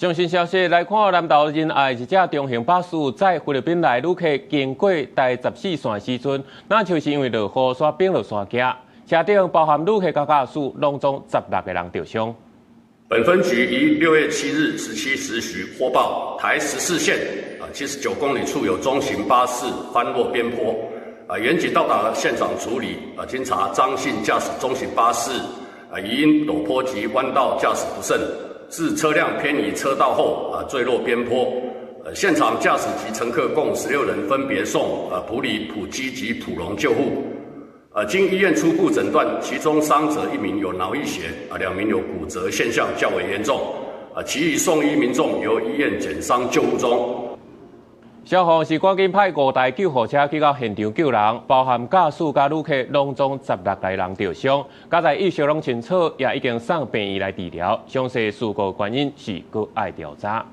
最新消息來看，南投仁愛一隻中型巴士載菲律賓來旅客經過台十四線時陣，若就是因為落雨，煞反落山崎，車頂包含旅客佮駕駛，攏總十六個人著傷。本分局於6月7日17時許獲報，台十四線79公里處有中型巴士翻落邊坡，員警到達現場處理，經查張姓駕駛中型巴士，疑因陡坡及彎道駕駛不慎，致車輛偏離車道後墜落邊坡，現場駕駛及乘客共16人，分別送埔里、埔基及埔龍救護。經醫院初步診斷，其中傷者一名有腦溢血，兩名有骨折現象較為嚴重，其餘送醫民眾由醫院檢傷救護中。消防是趕緊派五台救護車去到現場救人，包含駕駛佮旅客，攏總十六個人著傷，佳哉意識攏清楚，也已經送病院來治療。詳細事故原因是閣愛調查。